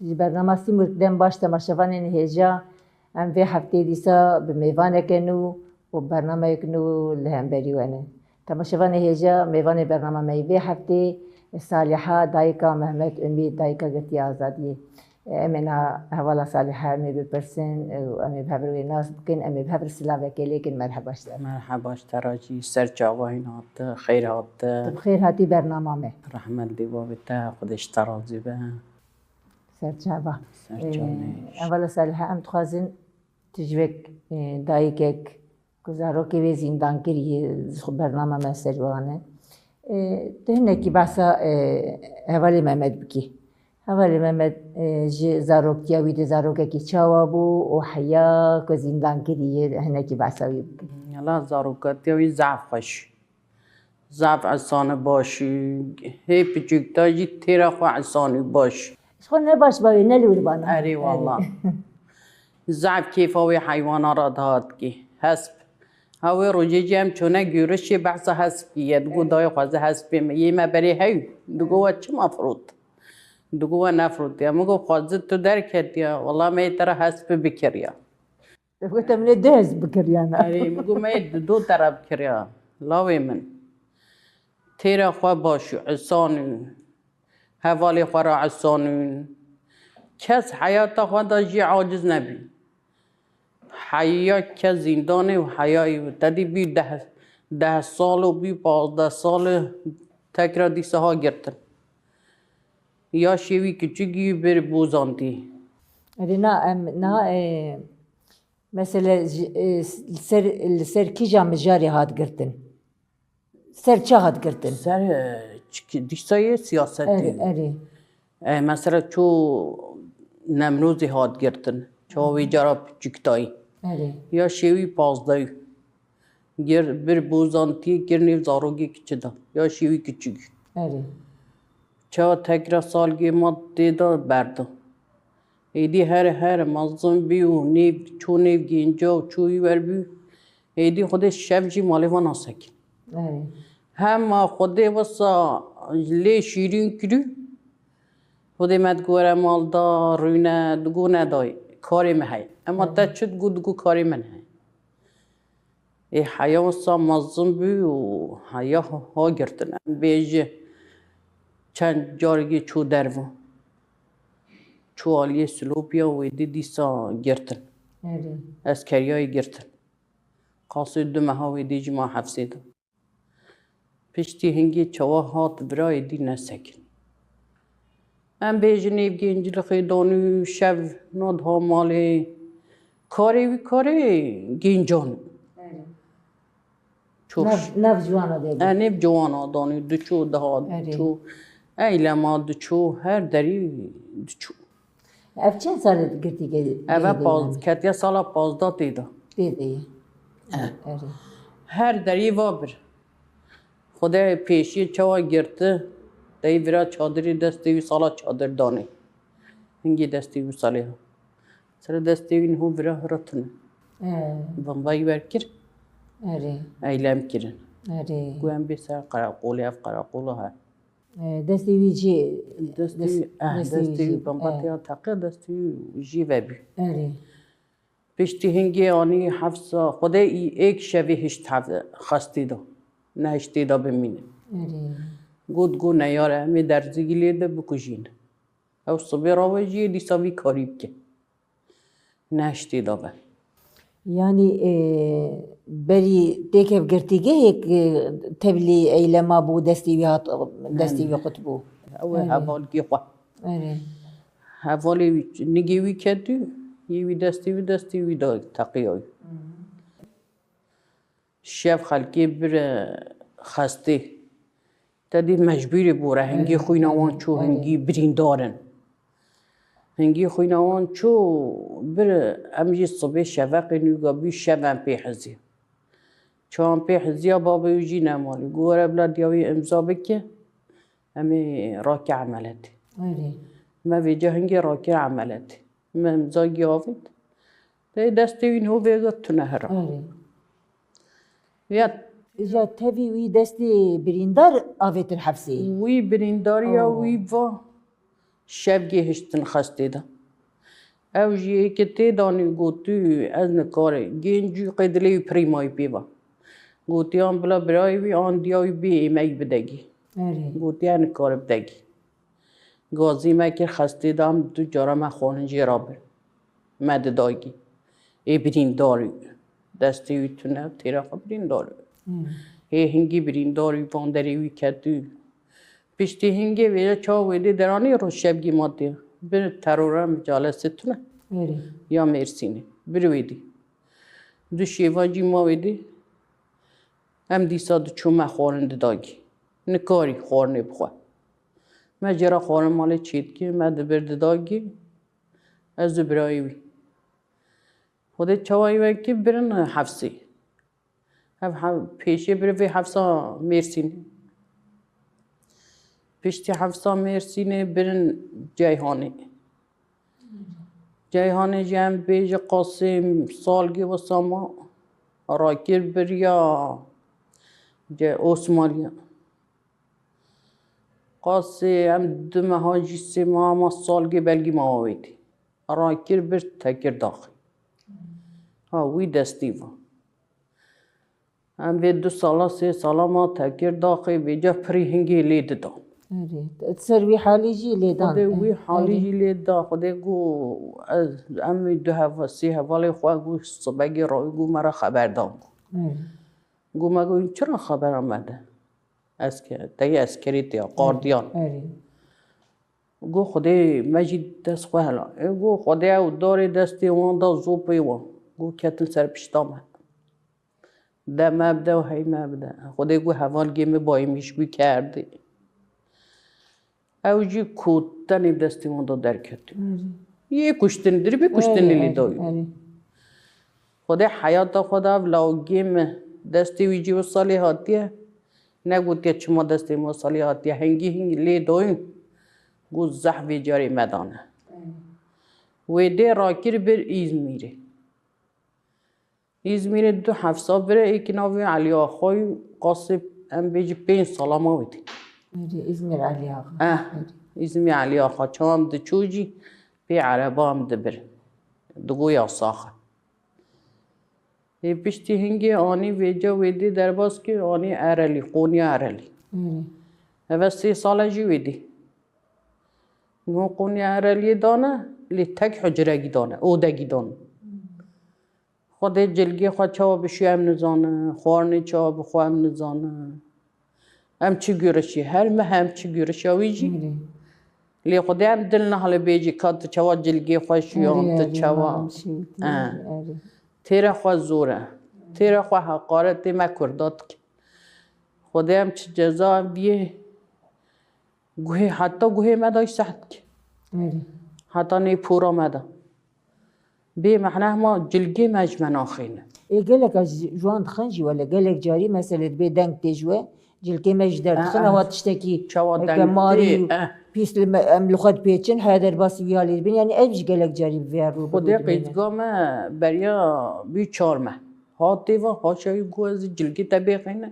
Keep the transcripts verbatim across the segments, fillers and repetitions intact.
Ji bernama Sîmurg dem baş temaşevanên hêja, em vê hefteyê dîsa bi mêvaneke nû û bernameyek nû li hemberî we ne. Temaşevanê hêja, mêvanê bernama me yê vê heftê Saliha, dayika Mehmet Umîd, dayika girtiya azadiyê. Em ê na hevala Saliha em ê bipirsin û em ê bi hev re wê nas bikin, em ê bi hev re silavekê lê kin. Merheba ji te. Merheba ji te re jî, ser çavayîn hate, xêr hate. Tu bi xêr hatî bernama me. Rehmet li bavê te, Xwedê ji te razî be. Serçava. Serçavê. Ee, hevala Saliha, em dixwazin tu ji wek, ee, dayikek ku zarokê wê zîndankirî yê, ji xwe bernama me ser wan e. Ee, tu hinekî behsa, ee, hevalê Mehmet bikî. Hevalê Mehmet, ee, ji zaroktiya wî de zarokekî çawa bû û heya ku zîndankirî yê, hinekî behsa wî bike. Yala zarokatiya wî zaf xweş. Zaf insana baş û hê piçûkta jî têra xwe insana baş. Ji xwe ne baş bavê, ne li wir bana. Erê wala. Zaf kêfa wê heywana re dihat kî. Hesp. Ha wê rojê jî em çûne gurişê behsa hespkî ye. Digo dayê xweze hespê me. Yê me berê hew. Digo we çima firot? Digo we nefirot ya. Min got xweze tu derketiya. Wala me yê te re hespi bikiriya. Te gote min ê du hesp bikiriyana. Erê, min got me yê du teref kiriya. Lawê min. Têra xwe baş û esan û hevalê xwe re esan û kes heyata xwe de jî aciz nebî. Heya kes zîndanê û heya î te dî bî deh, deh sal û bî pazdeh sal û tekra dîsa ha girtin. Ya şêwî kiçik î bir bozantî. Erê na em na, e, Mesele ji, e, li ser, li ser kîja mijarê hat girtin? Ser çi hat girtin? Ser, e, çi-, dîsa yê siyasetê. Erê, erê. E, mesela ço Nemrozê hat girtin. Çawa wê cara piçûktayî. Erê. Ya şêwî pazdehî. Gir, bir bozantiyê kir nêv zarokê kiçi de. Ya şêwî kiçik. Erê. Çawa tekra salgê ma tê de berda. Êdî her her mezin bî û nêv çû nêv gênca û çû wî wer bî. Êdî Xwedê şev jî malê wan nasekin. Evet. Hema Xwedê wisa lê şîrîn kirî. Xwedê me digo were mal da, rûne, digo nedayê. Karê me heye. Ema te çi digo, digo karê min heye. Ê heya wisa mezin bû û heya ha girtin. Em bêje çend carekî çû derve. Çû aliyê Silopiya wê dî dîsa girtin. Erê. Eskeriyayê girtin. Qasê du meha wê dî jî ma hefsê de. Piştî hingê çawa hat vira êdî nesekin. Em bêjin nêv gêncilixê danû şev nadiha malê. Karê wî karê gêncan. Erê. Çoş. Nav, nav ciwana de. E, nêv ciwana danû diçû diha. Erê. Diçû. Eylema diçû, her derî diçû. Ev çend sal e girtî ke-, Ev e girtî paz-, yani? Ketiye sala pazdeh tê de. Tê de ye. E. Erê. Her derî va bir. Xwedê pêşiyê çawa girti, deyî vira çadirî destê wî sala çadir danê. Hingê destê wî salê ha. Sere destê wî niho vira hiratine. He. Bombayî wer kir. Erê. Eylem kirin. Erê. Ku em bê ser qereqolê, ev qereqola he. E, destê wî jî, Destê des-, wî, eh, destê destê wî wî jî, bomba eh. Tê ya teqe, destê wî jî vebî. Erê. Piştî hingê anî hefsa Xwedê î êk şevê hişt hev-, xestê de. Nehiştê de bimîne. Erê. Got, got neyare, em ê derzîgî lê de bikujîne. Ew sibê rawejiyê dîsa vî karî bike. Nehiştê de be. Yanî, e, berî têkev girtîgehê, e, tevlî eylema bû, destê wî hat, destê wî qut bû. Ew ê Erê. Hevalkî xwe. Erê. Hevalê wî, nigê wî ketî, yê wî destê wî, destê wî da teqiya wî. Şev xelkê bir, e, xestê. Te dî mecbûrî bû re, hingî Erê, xwîna wan erê, çû, erê. Hingî birîndar in. Hingî xwîna wan çû, bir, em jî sibê şeveqê nûga bî, şev em pê hizî. Çawan pê hiziya babê wî jî nemalî. Got, were bila diya wî imza bike, em ê rake emeletê. Erê. Me vêca hingê rake emeletê. Me imza gî avêt. Dê destê wî niho vêga tune hera. Erê. Ya Îja tevî wî destê birîndar avêtin hefsê. Wî birîndariya Oh. Wî va. Şevgê hiştin xestê de. Ew jî yê ki tê danî got, tu ez nikarê. Gêncî qê dilê wî pirî mayî pê ve. Gotiyan bila birayê wî an diya wî bê êmeyî bidegî. Erê. Gotiye nikare bidegî. Gazî me kir xestê de em du cara me xwarin jê rabin. Me didagî. Ê birîndar wî. Destê wî tune, têra xwe birîndar wî. Hmm. Hê hingî birîndar wî, van derê wî ketû. Piştî hingê vêca çawa wêdê deranî roj şevgî ma tê. Bir terora micalesê tune. Erê. Ya Mêrsînê. Bir wêdî. Du şêvan jî ma wêdî. Em dîsa diçû me xwarin didagî. Nikarî xwarinê bixwe. Me jê re xwarin malê çêdikir, me dibir didagî. Ez û birayê wî. Xwedê çawa wekî birin hefsê. Ev he-, pêşê biri vê hefsa Mêrsînê. Piştî hefsa Mêrsînê birin Ceyhanê. Ceyhanê jî em bêje qasê salgê wisa ma rakir biriya ce Osmaniya. Qasê em du meha jî sê meha ma salgê belgî ma wê dî. Rakir bir Tekirdaxê. Ha, wî destî va. Em vê du sala, sê sala ma Tekirdaxê vêca pirî hingê lê didan. Erê. Ser wî halî jî lê dan. Xwedê wî halî Erê. jî lê da. Xwedê got, ez, em wî du heva-, sê hevalê xwe got, sibegê rawî got, me re xeber dan. Erê. Got, me got, çira xebera me de? Eske-, teyê eskerî tê ya, qardiyan. Erê. Got, Xwedê me jî dest xwe hela. Ê, got, Xwedê ew darê destê wan da zopê wan. Got, ketin ser pişta me. De me bide û hey me bide. Xwedê got, hevalgê min bayî mişkû kerdî. Ew jî kotenê destê wan da derketî. Erê. Yê kuştin, diribî kuştinê Erê, lê erê, dayî. erê. Xwedê heyata xwe da ev lawgê min destê wî jî wisa lê hatiye. Negotiye çima destê min wisa lê hatiye. Hingî hingî lê dayîn. Got zehf vê carê me dane. Wê dê rakir bir Îzmîrê. Îzmîrê du hefsa bire êkî navê Elî Axayî qasê em bêjî pênc sala ma wê dî. Erê, Îzmîr Elî Axa. Eh, Erê. Îzmîr Elî Axa. Çawa em diçû jî pê ereba em dibir. Digo yasax e. Ê piştî hingê anî vêca wê dê derbas kir, anî Erelî, Qonya Erelî. Erê. Eve sê sale jî wê dî. Niho Qonya Ereliyê dane, lê tek hucregî dane, odegî dane. Xwedê cilgê xwe çawa bişû em nizane, xwarinê çawa bixwe em nizane. Em çi gurişî, her meh em çi gurişa wî jî. Erê. Lê Xwedê em dil nahile bêjî ka tu çawa cilgê xwe şûyan, Erê, tu erê, çawa. Erê. Têra xwe zor e. Têra xwe heqaretê me Kurda dike. Xwedê em çi ceza em biyê. Guhê, heta guhê me da jî seht dike. Erê. Heta nê pora me da. Bê mehne hema cilgê me ji me naxîne. Ê, gelek ez ji wan dixin jî wele, gelek carî mesele dibê deng tê ji we, cilkê me ji derdixin, Eh, eh. ewa tiştekî Çawa weke deng marî tê, û eh. pîs li me, em li xwe dipêçin, heye derbasî wî halê dibin. Yanî ev jî gelek carî bi vê her rû Xwedê dibû dibêne. qîzga me beriya bî çar me. Hatê va, haşa wî got ez cilkê te bêxîne.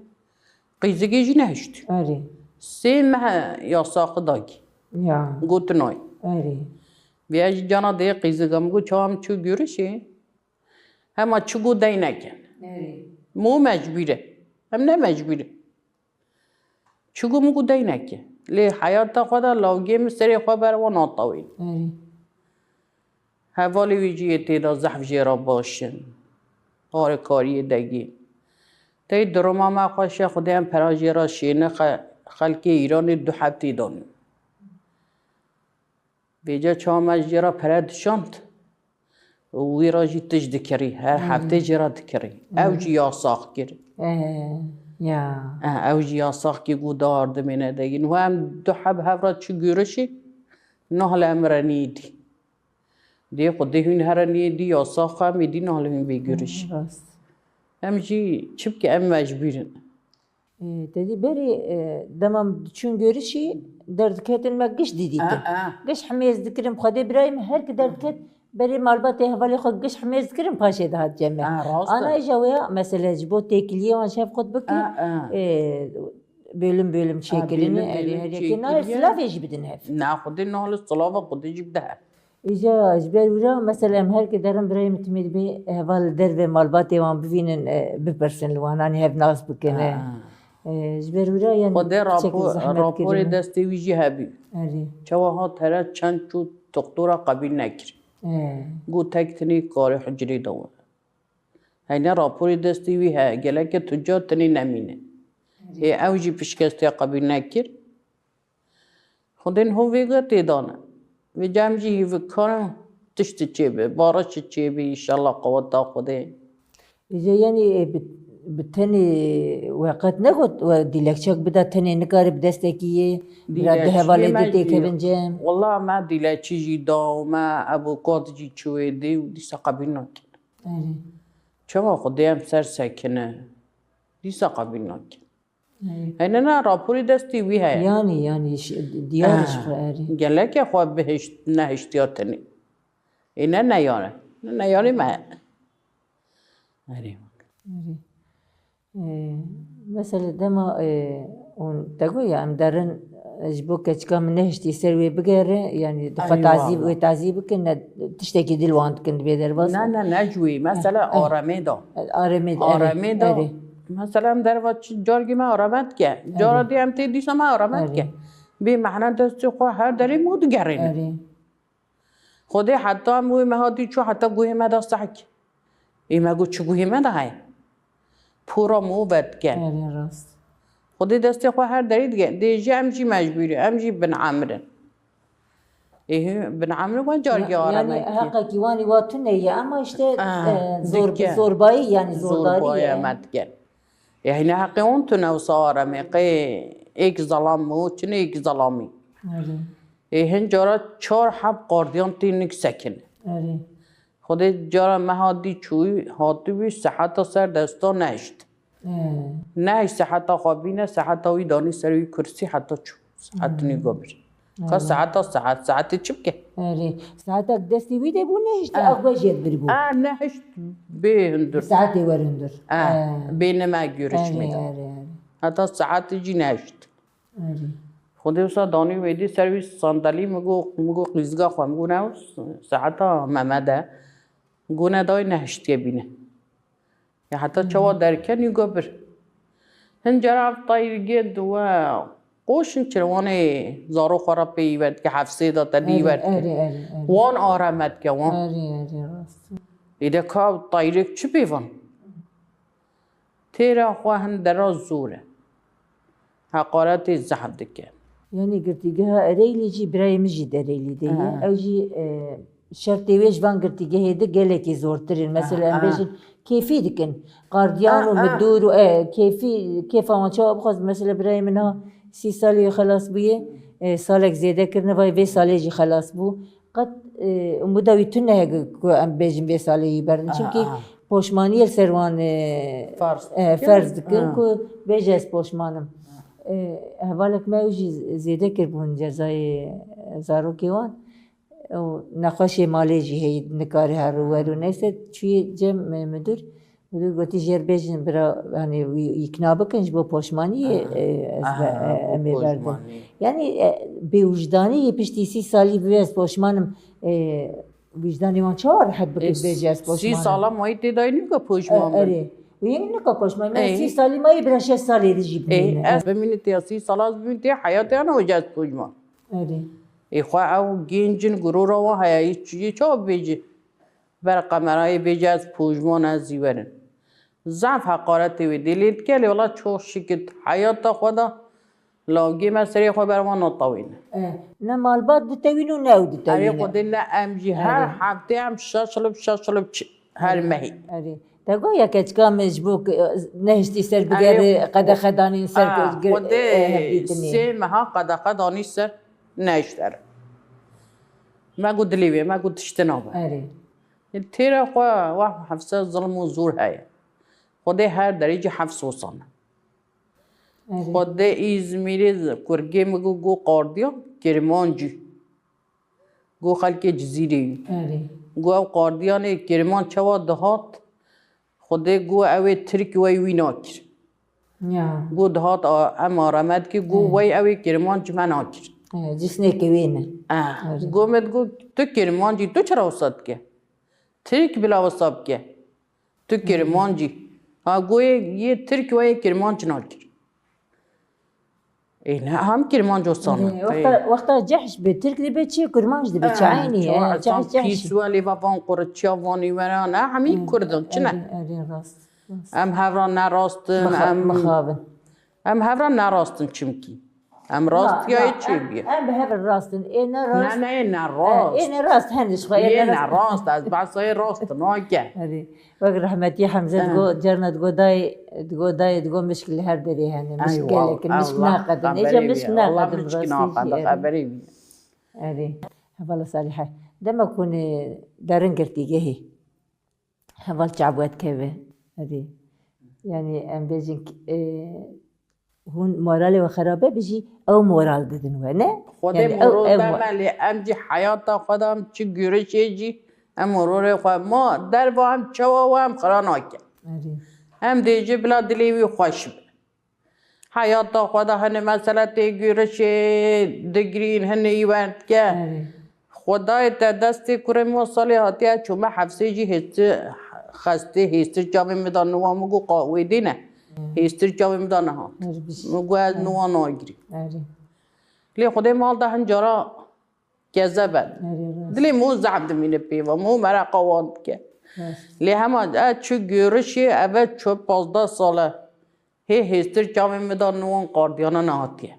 Qîzigê jî nehişt. Erê. Sê meh yasaxi dagî. Ya. Gotinay. Erê. Vêya jî cana dê qîziga min got, çawa em çû gurişê. Hema çi got dey neke. Erê. Mo mecbûr e. Em ne mecbûr e. Çi got min got dey neke. Lê heyata xwe de lawgê min serê xwe ber wan natawîn. Erê. Hevalê wî jî yê tê de zehf jê re baş in. Harekariyê degî. Tey duruma me xweş e, Xwedê em pera jê re şêne xe-, xelkê Îranê du heftê danî. Vêca çawa me jê re pere dişand. Û wî re jî tişt dikirî. Her Hmm. heftê jê re dikirî. Ew Hmm. jî yasax kir. Ee, ya. Eh, ew jî yasax kir, got da ardimê nedegîn. Û em du heb hev re çi gurişî, nahle em re nîdî. Dê Xwedê hûn here niyê dî yasax em ê dî nahle hûn bê gurişî. Rast. Em jî çi bike em mecbûr in. Ê, te dî berî, e, dema çûn gurişî derdiketin me giş didîtin. Ah, ah. Giş himêz dikirin, Xwedê birayê min her ki derdiket berê malbatê hevalê xwe giş himêz dikirin paşê dihat cem me. Ah, rast e. Ana îja wê ya, mesele ji bo têkiliyê wan şev qut bike. Ah, ah. Ê, Bölüm bölüm çêkirine, bölüm erê, bölüm her yekê nahê çêkiriye. Silavê jî bidin hev. Na, Xwedê nahê silava Xwedê jî bide hev. Îja ji ber wira, mesela, em her ki derin birayê min timê dibê heval derve malbatê wan bivînin, e, bipirsin li wan, hanî hev nas bikin, e. Ha. E, ji ber wira, yani, Xwedê piçek rapo-, zehmet raporê kirine. Destê wî jî hebî. Erê. Çawa hat here çend çû doktora qebîl nekir. E. Got tek tinê karê hucrê de we. Heyne raporê destê wî heye, geleke tu ca tinê nemîne. Ê, ew jî pişkestiya qebîl nekir. Xwedê niho vêga tê dane. Vê cem jî hîvikarin tiştî çêbe, barişî çêbe, înşallah qeweta Xwedê. Îje, yanî, e, bi, bi tenê we qet negot we dîlekçek bida tenê, nikare bi destekî yê, bira du hevalê din têkevin cem? Wela me dîlekçî jî da û me avokat jî çûyê dê û dîsa qebîl nakin. Erê. Çawa Xwedê em ser sekine, dîsa qebîl nakin. Erê. Hene ne raporî destî wî heye. Yanî, yanî, ş-, diyar ji xwe, erê. Geleke xwe bihişt, nehiştiya tenê. Ê ne neyare. Ne neyarê me. Erê. Erê. Ee, mesela dema, e, hûn te got ya, em derin, e, ji bo keçika min nehiştî ser wê bigere, yanî dixwe tazî, wê tazî bikin, ne tiştekî dil wan dikin dibê derbas. Na, na, ne ji wê. Mesela aremê da. Aremê da, erê, aremê da. Mesela em derva çi, cargî me areme dike. Cara dî em tê dîsa me areme dike. Bê mehna destê xwe her derê mû digerîne. Erê. Xwedê heta em wê meha dî çû heta guhê me da sehk. Ê me got çi guhê me da heye? Pora mû vedike. Erê rast. Xwedê destê xwe her derî dike. Dê jî em jî mecbûr in. Em jî bin emir in. Ê hû bin emir we cargê areme dike. Yanî heqekî wanî wa tune ye ama işte, e, zor-, zorbayî yanî zordarî ye. Zorbayî me dike. Ê hîne heqê wan tune wisa aremê. Qê êk zelam mû, çine êk zelamî. Erê. Ê hin cara çar heb qardiyan tê nik sekin. Erê. Xwedê cara me hat dî çûyî, hatibû seheta ser desta nehişt. Ee. Nehişt seheta xwe bîne, seheta wî danî ser wî kursî heta çû. Saet nîgo bir. Ka saeta saet, saetê çi bike? Erê. Saetek destê wî de bû nehişt, ew ve jêr bir bû. A, nehişt bê hundur. Saetê wer hundur. A, bê nime görüşmê de. Erê, erê, erê. Heta saetê jî nehişt. Erê. Xwedê wisa danî wêdî ser wî sandelî, min got, min got qîzga xwe, min got ne saeta Mehmed e. Min got ne dayê nehiştiye bîne. Ya heta çawa derken û go bir. Hin cara ev tayrigê di we qoşin çirwanê zaro xwe re pê î ver dike, hefsê de te dî ver dike. Erê, erê, erê. Wan areme dike wan. Erê, erê, rast. Îde ka tayrik çi pê van? Têra xwe hin dera zor e. Heqaretê zehf dike. Yanî girtîgeha Ereylî jî birayê min jî di Ereylî de ye. Ha. Ew jî, e, şertê wê ji van girtîgehê di gelekî zortir in. Mesela em bêjin kêfî dikin. Qardiyan û midûr û, e, kêfî, kêfa wan çawa bixwazin. Mesela birayê min ha sî salî xelas bûye, e, salek zêde kirine, vay vê salê jî xelas bû. Qet, e, umuda wî tune heye ku em bêjin vê salê wî berdin. Çimkî poşmaniyê li ser wan, e, ferz dikin ku bêje ez poşman im. E, hevalek me ew jî zêde kirbûn cezayê zarokê wan. Û nexweşê malê jî heye, nikare her û wer û neyse çûyê cem, e, midir. Wî gotî jêr bêjin bira, hani wî îkna bikin ji bo poşmaniyê, e, ez be, e, em ê berdin. Yanî, e, bêwijdanî yê piştî sî salî bivê ez poşman im, e, wijdanê wan çawa rehet bike bêje ez poşman im? Sî sala mayî tê dayî nika poşman bin. Erê. Wî yê nika poşman bin. Sî salî mayî bira şeş salê de jî bimîne. Ez bimîne tê ya sî sala ez bimîne tê heyatê ana wêje ez poşman. Erê. Ê xwe ew gêncin gurora wan heye, yê çi-, yê çawa bêjî? Ber kamerayê bêje ez pojman, ez zîwer im. Zaf heqaretê wê dê lê dike, lê wela çok şikit heyata xwe da lawgê me serê xwe ber wan natawîne. E, ne malbat ditewîn û ne ew ditewîne. Erê Xwedê ne em jî her heftê em şaşilib şaşilib çi-, her mehî. Erê. Te got ya keçika min ji bo nehiştî ser bigere qedexe danîn ser Xwedê sê meha qedexe danî ser nehişt ere. Me got dilê wê, me got tiştê nabe. Erê. Têra xwe weh hefse zilm û zor heye. Xwedê her derê jî hefs wisa ne. Erê. Xwedê Îzmîrê kurgê min got, got qardiyan Kirmancî. Got xelkê Cizîrê yî. Erê. Got ew qardiyanê Kirman çawa dihat, Xwedê got ew ê Tirk wey wî nakir. Ya. Got dihat a- em areme dikî, got Hmm. wey ew ê kirmanc me nakir. E, Cîsnêkê wê ne. Ah, Erê. got min got tu kirmancî tu çira wisa dike? Tirk bila wisa bike. Tu kirmancî. Ha, got yê, yê Tirk wê yê kirmanc nakir. Ê ne, hem kirmanc wisa ne. Erê, Wexta, wexta cehş bi Tirk dibe çi, kurmanc dibe çi, eynî ye. Cehş, cehş. Pîs welê ve van qurçiya vanî wera ne, hemî Kurd in, çi ne? Erê, erê, rast. rast. Em hevra ne rast in, Mixa- em, Mixabin. em hevra ne rast in çimkî. Em rastiyayê çêbûye. Em bi hev rast in. Ê ne rast. Ne, ne, ê ne rast. Ê ne rast, hen ji xwe Ê ê ne ne rast. rast, ez behsa ê rast nake. Erê. Wek rehmetî Hemze digo, carna digo dayê, digo dayê, digo mişk li her derê hene. Mişk gelek in, mişk naqedin. Êca mişk naqedin, rastî jî, erê. Xeberê wî. Erê. Hevala Salîhe. Dema ku hûn, e, derin girtîgehê. Heval çav wet keve. Erê. Yani em bêjin ki, e, hûn moralê we xerabe bi jî ew moral didin we, ne? Xwedê Yani ew- moro ew mo- deme lê em jî heyata xwe de em çi gurişê jî em mororê xwe ma derva em çawa we em xira nake. Erê. Em dê jî bila dilê wî xweş be. Heyata xwe de hene mesela tê gurişê digirîn hene î werdike. Erê. Xwedayê te destê kurê min salê hatiye çûme hefsê jî hêstir xestê hêstir çavê min da niwa min got qa wê dê ne. Hêstir çavê min da nehat. Erê, bijî. Min got ez niwa nagirî. Erê. Lê Xwedê mal da hin cara kezeb e. Erê, rast. Dilê min zehf dimîne pê ve, min mereqa wan dike. Rast. Lê hema ez çû görişê eve çû pazdeh sal e. Hê hêstir çavê min da niwan qardiyana nehatiye.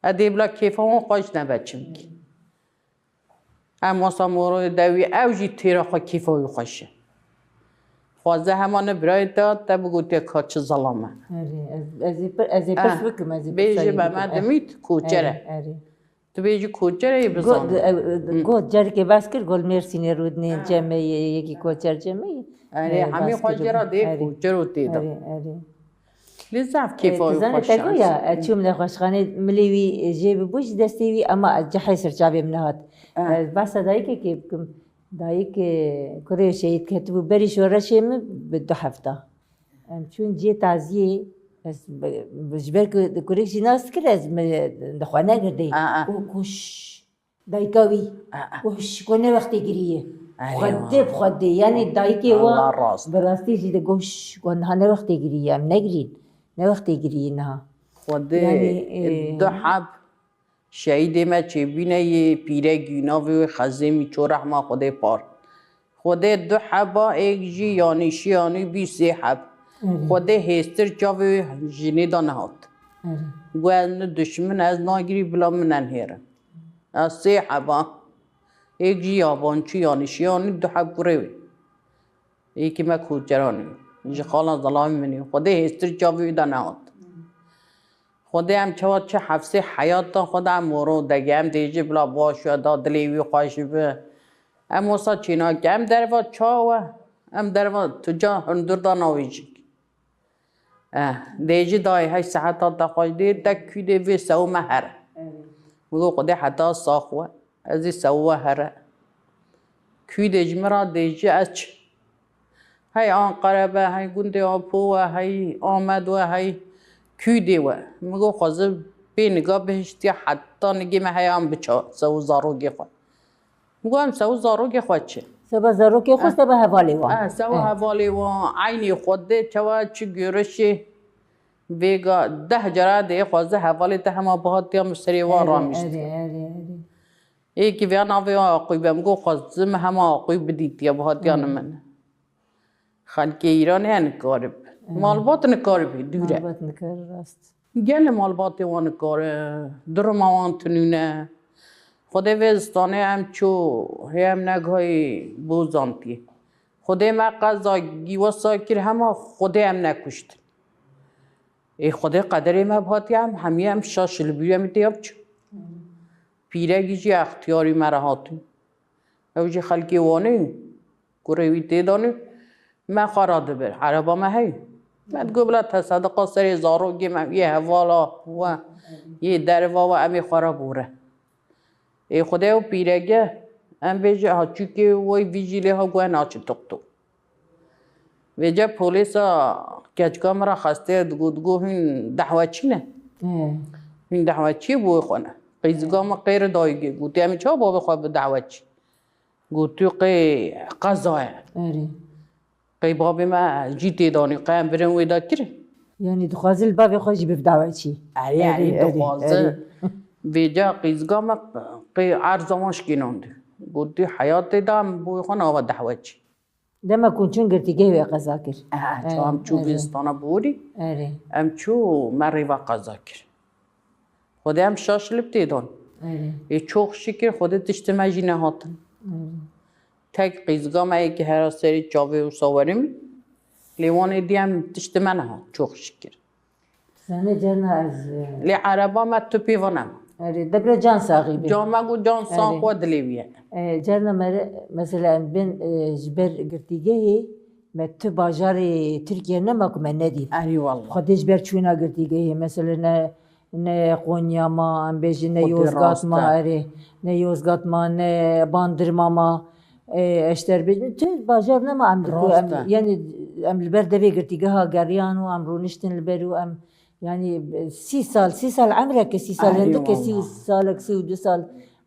Ez dê bila kêfa wan xweş nebe çimkî. Em wasa moroyê dewî ew jî têra xwe kêfa wî xweş e. Xwaze hema ne birayê te, te bigotiye ka çi zelame. Erê, ez, ez ê pir, ez ê pirs bikim, ez ê pirsa Bêjî yê me me bikim. dimît koçer e. Erê, erê. Tu bêjî koçer e yê Got, bizan. e, got carikê behs kir, got li Mêrsînê rûdinê cemeyê, yekî koçer cemeyê. Erê, hemî xwe jê re dê koçer û tê de. Erê, erê. Lê zaf kêfa wî Tizanê xweş te got e. Ya, ez çûm nexweşxanê milê wî jê bibû ji destê wî, ema ez cehê ser çavê min nehat. Ez behsa dayikekê bikim. Dayik, e, kurê şehîd ketibû berî şoreşê min bi du hefta. Em çûn cê taziyê, ez bi- bi- ji ber ku kurêk jî nas dikir, ez mi- li xwe negirdê. A, a. Û kuş dayika wî. A, a. Kuş ku ne wextê giriye. Erê, Xwedê bi xwedê. Yani dayikê Allah wa rast. bi rastî jî de goş ku niha ne wextê giriye, em negirîn. Ne wextê giriye niha. Xwedê Yani, e, du heb şehîdê me çêbîne yê pîregî navê wê Xezê Mîço rehma Xwedê par. Xwedê du heba êk jî yanî şiyanî bî sê heb. Xwedê hêstir çavê wê jinê de nehat. Got ez ne dişmin ez nagirî bila min nenhêrin. Ez sê heba. Êk jî yabancî yanî şiyanî du heb kurê wê. Êkî me koçeranî. Ji xala zelamê min î. Xwedê hêstir çavê wî de nehat. Xwedê em çawa çi hefsê heyata xwe de em moro dege, em dê jî bila baş we da dilê wî xweş bi. Em wisa çênake, em derva çawa, em derva tu ca hundir da navê jî. Eh, dê jî dayê hey seheta te xweş dê, te kû dê vê sew me here. Min got Xwedê heta sax we, ez ê sew we here. Kû dê ji min ra dê jî ez çi. Hey Anqere be, hey gundê Apo we, hey Amed we, hey kû dê we. Min got xwezim pê niga bihiştiye heta nigê me heyan biça sew zarokê xwe. Min got em sew zarokê xwe çi. Seba zarokê xwe, seba hevalê wan. Eh, sew hevalê wan, eynî xwe dê çawa çi görişê. Vêga deh cara dê xweze hevalê te hema bihatiya min serê wan ramîştiye. Erê, erê, erê. Êkî vêya navê wan Aqûy be, min got xwezim hema Aqûy bidîtiye, bihatiya min. Xelkê Îranê he nikarib. Malbat nikaribî, dûr e. Malbat nikar rast. Gelê malbatê wan nikare, duruma wan tunûne. Xwedê vê zistanê em çû, hê em negayî bozantiyê. Xwedê me qeza gîwasa kir, hema Xwedê em nekuştin. Ê Xwedê qederê me bihatiye, em hemî em şaş li bîrê me tê ya biçin. Pîregî jî extiyarî me re hatî. Ew jî xelkê Wanê, kurê wî tê danî, me xwe re dibir. Ereba me heye. Me digot bila tesediqa serê zarokê me, yê hevala we, yê derva we, em ê xwe re bûre. Ê Xwedê ew pîrege, em bêje ha çûkê wê vî jî lê ha guhe naçi tuqtu. Vêca polîsa keçika min re xwestiye, digot, digot, hûn dehweçî ne? He. Hûn dehweçî bû xwe ne. Qîzika min qêri dayî gotiye, em çawa babê xwe bi dehweçî? Got, tu qê qeza ye. Erê. Qey babê me jî tê danî, qey em birin wê de kirin. Yanî dixwazin li bavê xwe jî biv dawetçî. Erê, erê, erê, dixwaze. Erê. Vêca qîzga me qey erza wan şikênandî. Gotî heyatê de em bo xwe nava dehweçî. Dema ku çûn girtîgehê wê qeza kir. Ehe, çawa em çû vê stana borî. Erê. Em çû me rêva qeza kir. Xwedê em şaş li tê dan. Erê. Ê çok şükür Xwedê tiştê me jî nehatin. Erê. Tek qîzga me yê ki hera serê çavê wisa werim. Lê wan êdî em tiştê me nehat. Çok şükür. Zanê carna ez, e, Lê ereba me tu pê va nema. Erê, de bira can saxî be. Can me got can sax Erê. Xwe dilê wî ye. E, carna mere, mesela em bên, e, ji ber girtîgehê me tu bajarê Tirkiye nema ku me nedît. Erê wallah. Xwedê ji ber çûna girtîgehê, mesela ne ne Konya ma, em bêjin ne Xwedê Yozgat rast ma, e. Erê, ne Yozgat ma, ne Bandırma ma, e, eşter bêjin. Tu bajar nema em diku, Rast em, e. Yanî em li ber devê girtîgeha geriyan û em rûniştin li ber û em, yanî, e, sî sal, sî sal emreke, sî sal Erê hindike, sî wallah. Salek, sî û du sal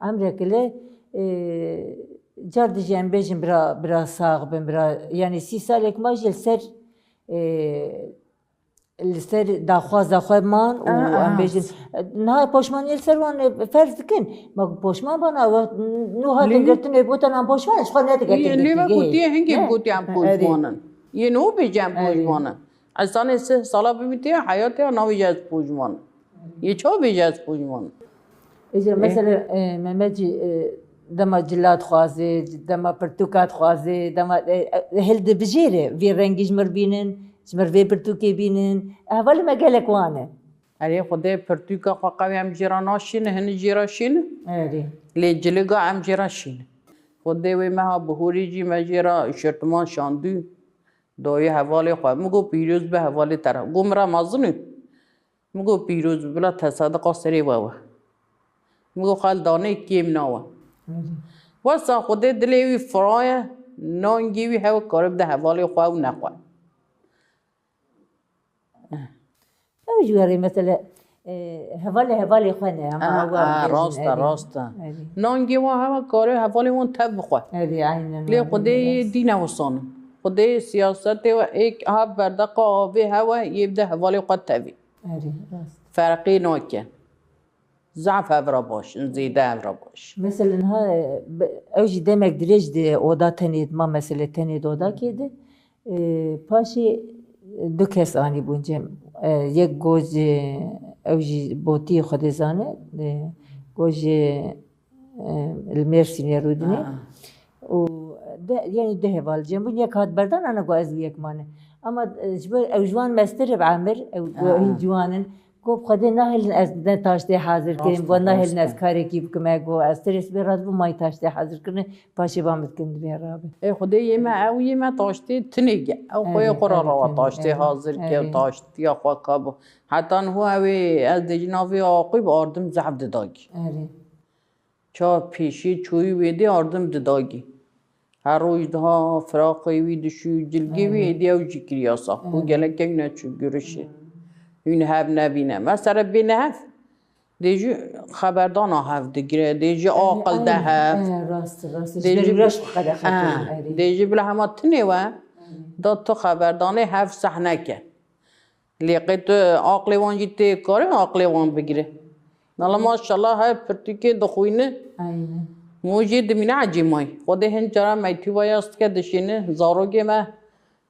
emreke lê, e, car dijî em bêjin bira, bira sax bin, bira, yanî sî salek ma jî li ser, e, li ser daxwaza xwe man û Aa, em aa. Bêjin, niha poşmaniyê li ser wan, e, ferz dikin. Ma ku poşman bana, we nû hatin Lê girtin, ê botan em poşman, ji xwe nedigetin Yê lê me girtîgehê. Gotiye hingê Ne? Gotiye em Erê. Poşman in. Yê nû bêje em Erê. Poşman in. Esanê sih sala bimîtiye, heyatê ya navê ez poşman in. Yê çawa bêje ez poşman in? Êca, e, mesela, e, Mehmet jî, e, dema cila dixwaze, dema pirtûka dixwaze, dema, e, e, hildibijêre, vê rengî ji mir bînin, ji mir vê pirtûkê bînin. Hevalê me gelek wan e. Erê, Xwedê pirtûka xwe qewê em jê re naşîne, hini jê re şîne. Erê. Lê ciliga em jê re şîne. Xwedê wê meha bihorê jî me jê re şirtiman şandû. Dayê hevalê xwe. Min got, pîroz be hevalê te re. Got, min re mezin û. Min got, pîroz be, bila tesediqa serê we we. Min got, xwe li danê kêm nawe. Wesa Xwedê dilê wî firaye, nangê wî hewe kare bide hevalê xwe û nexwe. Ew ji werê mesele, e, hevalê hevalê xwe ne, ama Aa, ew aa, bêjin, rast e, erê. Rast e. Erê. Nangê wan hewe kare hevalê wan tev bixwe. Erê, aynen Lê öyle, Xwedê yê rast. Dîne wisan. Xwedê siyasetê we êk ha berdeqa avê hewe yê bide hevalê xwe tevî. Erê, rast. Ferqê nake. Zaf hev re baş in, zêde hev re baş. Mesela niha, e, be-, ew jî demek dirêj di oda tenê dima, mesela tenê di odakê de, e, paşê du kes anîbûn cem. E, yek got ji, ew jî botî Xwedê zane, e, got ji, e, li Mêrsînê rûdinê. Aa. Û de, yanî du heval cem bûn, yek hat berdan, ana got ez û yek mane. Ama, e, ji ber ew ji wan mestir bi emir, ew Aa. Hîn ciwan in. Got, Xwedê nahêlin ez ne taştê hazir kirim, Rast e, got, nahêlin rast ez e. Karekî bikim, e, got, ez strês bê radibû mayî taştê hazir kirine, paşê ba min dikin divê rabe. Ê Xwedê yê me, ew yê me taştê tinê ge. Ew xwe yê Erê, xwe ra erê, rawa tinê, taştê erê, hazir ke, erê. Taştiya xwe ka bo. Heta niho ew ê, ez dê jî navê aqî bi ardim zehf didagî. Erê. Ça pêşiyê çoyî wê dê ardim didagî. Her roj diha firaqê wî dişû, cilgê wî Erê. Êdî ew jî kiriya sax. Û Erê. Gelek ew neçû gurişê. Hûn hev nebîne. Mesele bêne hev. Dê jî xeberdana hev digire. Dê jî Erê, aqil de aynen. Hev. Erê, rast, rast. Dê Ji ber jî wî re ji xwe qedexe Erê. Kirin, erê. Dê jî bila hema tinê we. Erê. Da tu xeberdanê hev sehne ke. Lê qê tu aqlê wan jî tê kare aqlê wan bigire. Nala maşallah her pirtûkê dixwîne. Aynen. Mo jê dimîne ecêmayî. Xwedê hin cara meytûba yas dike dişîne. Zarokê me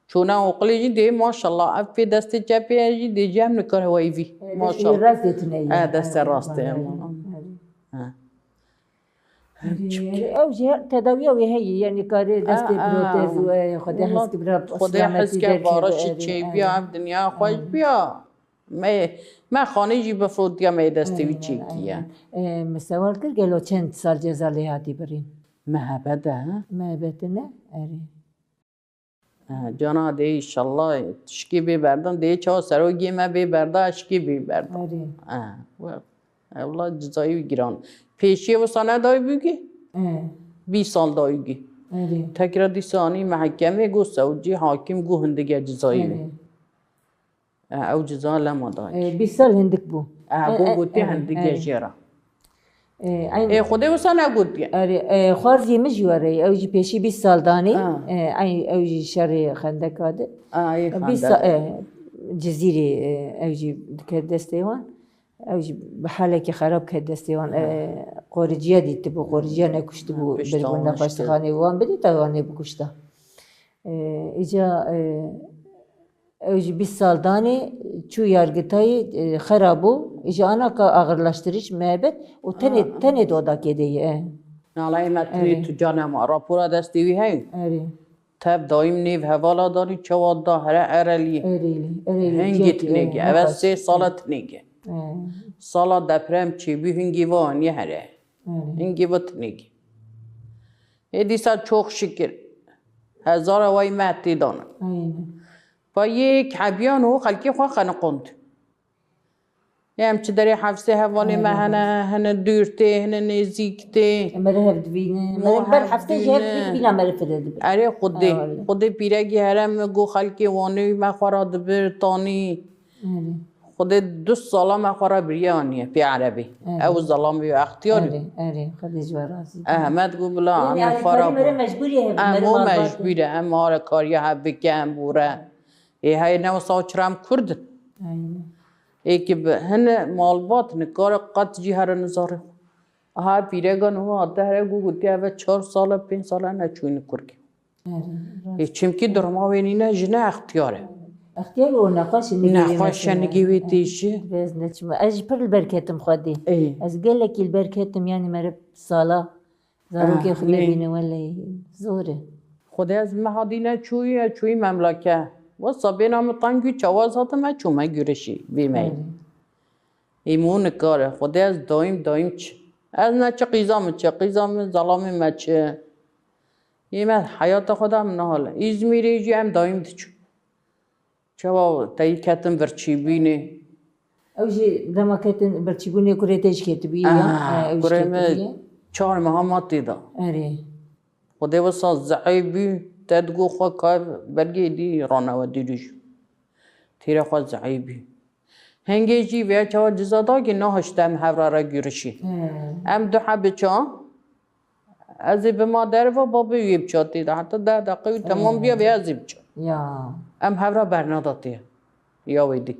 çûne oqilê jî dê maşallah. Ev pê destê çepê ye jî dê cem nikare weyvî. E, destê Maşallah. Rastê tune ye. E, destê Aynen, rastê ye. Aynen. Ha. Erê, erê, ew jî her tedawiya wê heye, yanî karê destê A, a, protez û, e, Xwedê wela heskibira Xwedê selametî heske derkeve, varişî erê, çêbiya, erê. Ev dinya xweş Erê. Biya. Me, me xanê jî bifrotiya me yê destê wî Aynen, çêkiye. Aynen. E, min sewal kir, gelo çend sal ceza lê hatî birîn? Mehebet e, ha? Mehebetine, erê. Ha, cana dê, înşallah, tişkî bê berdan, dê çawa serokê me bê berda, eşkî bê berda. Erê. Ha, we-, e, wela cizayî wî giran. Pêşiyê wisa ne dayî bûgî? E. Bîst sal dayî bûgî. Erê. Tekra dîsa anî mehkemê, got sewcî, hakim got hindik e cizayê wê. Erê. E, ew ciza lema dayik. E, bîst sal hindik bû. E, E, got e, gotiye erê, hindik e erê. Jê re. E, eyn Ê, Xwedê wisa negotiye. Erê, e, xwarzî min jî were, ew jî pêşî bîst sal danê. Ha. E, eyn ew jî şerê xendeka de. A, ê E, bîst xendek. sa-, e, Cizîrê, e, ew jî dike destê wan. Ew jî bi halekî xerab ket destê wan. Ha. E, qoriciya dîtibû, qoriciya nekuştibû, Ha, pişta birgûn wan işte. Nexweşxanê wan bidî, te wan ê bikuşta. E, îca, e, ew jî bîst sal danê, çû yargitayê, e, xera bû. Îca ana ka ağırlaştırıcı muhabbet û tenê, Ha. tenê di odakê de ye. Nala ê me tinê Erê. tu canê ma. Rapora destê wî heye. Erê. Tev dayîm nêv hevala danî, çawa da here Erelî. Erêlî, Erêlî, Hingî ciyatî, tinêgî. e, Eve nexweş. sê sala tinêgî. E. Sala deprem çêbû hingî va aniye here. Erê. Hingî va tinêgî. Ê dîsa çok şükür. Hezara way me tê dana. Aynen. Pa yek hebiyan û xelkê xwe xeniqand. Em çi derê hefsê hevalê me Aynen. hene, hene dûr tê, hene nêzîk tê. Em ê hev dibînin. Mo Em ber hev heftê jî hev dibîne. dibîne, em ê fide dibin. Erê Xwedê, Eyvallah. Xwedê pîregî here min got xelkê Wanê me xwe re dibir tanî. Erê. Xwedê du sala me xwe re biriye aniye pê erebî. Erê. Ew zelamê wî extiyar. Erê, erê. Xwedê ji we razî be. Ehmed got bila Yanî aniye xwe re alîkarî me re bû. mecbûrî hev Em me re o malbat mecbûr e, em alîkariya hev bike, em bûre. Ê heye ne wisa çira em Kurd in. Aynen. Ê ki bi hine malbat nikare qet jî here nizarê xwe. Aha pîrega niha hate here got gotiye eve çar sal e, pênc sal e neçûyîne Kurkê. Erê, Ê rast. çimkî durma wê nîne jine extiyar e. Extiyar û nexweş e, nigê wê Nexweş e, mesela. nigê wê tê jî. Divê ez neçim. Ez jî pir li ber ketim Xwedê. Ê. Ez gelekî li ber ketim, yanî meriv sala zarokê Ah, xwe lê. nebîne, welê zor e. Xwedê ez meha dî neçûyî, ez çûyî memleke. Wesa bêna min teng wî çawa ez hatime çûme gurişî vê me. Erê. Îmû nikare. Xwedê ez dayîm, dayîm çi. Ez ne çi qîza min çi, qîza min zelamê me çi. Yê me heyata xwe da min nehale. Îzmîrê jî em dayîm diçûn. Çawa teyî ketin birçîbûnê. Ew jî dema ketin birçîbûnê kurê te jî ketibû ya? Ah, E, ew jî kurê me ketibû ye? çar meha ma tê da. Erê. Xwedê wisa zeîf bû, te digot xwe ka belgê dî ranewe dûrî jî. Têra xwe zeîf bû. Hingê jî vêya çawa ciza da ki nahişte em hevra re gurişî. He. Em du heb biça, ez ê bima derva, babê wê biça tê de. Heta deh deqe wî temam biya, He. vêya ez ê biça. Ya. Em hevra bernada tê. Ya wê dî.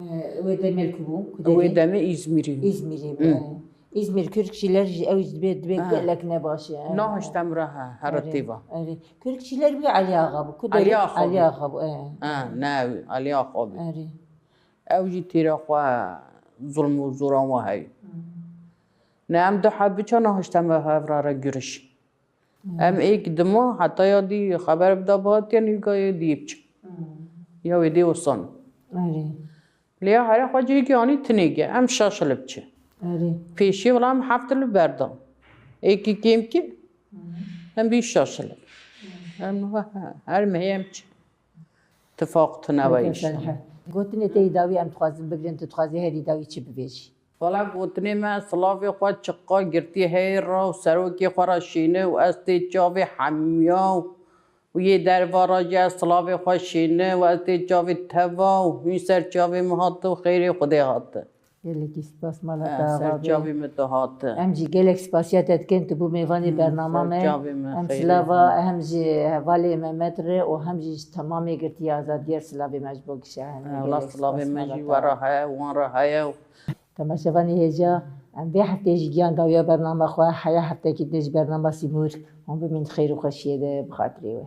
E, wê demê li ku bû? Ku Wê derê? demê Îzmîrî. Îzmîrî bû, Hı. e. Îzmîr Kürkçiler jî ew jî dibê, dibê Ha. gelek nebaş e. Nahişte em re he, here Erê, têva. erê. Kürkçiler bî Elî Axa bû. Ku Elî derê? Axa Elî bû. Axa bû, e. Ha, ne, Elî Axa bû. Erê. Ew jî têra xwe zulm û zoran wa heye. Hmm. Ne em du heb biça nahişte em hevra re gurişî. Hmm. Em êk dima heta ya dî xeber bida bihatiye nîga yê dî biçe. Hmm. Ya wê dê wisan. Erê. Lê ya here xwe cihekî anî tinêge. Em şaş li biçe. Erê. Pêşî wila em heft li berda. Êkî kêm kî Hmm. em bî şaş li. Em niha her mehê em çi. Tifaq tune ve Peki, işte. Serhat. Gotinê te yî dawî em dixwazin bigrin, tu dixwazî herî dawî çi bibêjî? Vala gotinê me silavê xwe çiqa girtî heyr re û serokê xwe re şîne û ez tê çavê hemiya û yê derva re jî ez silavê xwe şîne û ez tê çavê teva û hûn ser çavê min hate û xêrê Xwedê hate. Gelekî spas mala Em te ser ava be. çavê min tu hate. Em jî gelek spasiya te dikin, tu bû mêvanê Hmm, bernama ser me. çavê min Em xêrê silava hate. hem ji hevalê Mehmet re û hem jî ji temamê girtiya azadiyer silavê me ji bo gişa hene. Wala Gelek silavê spas me mala jî te we re ava. heye, wan re heye. Temaşevanê hêja, em vê heftê jî giyan dawiya bernama xwe, heya heftekî din ji bernama Sîmûr, hûn bimîn xêr û xweşiyê de bi xatirê we.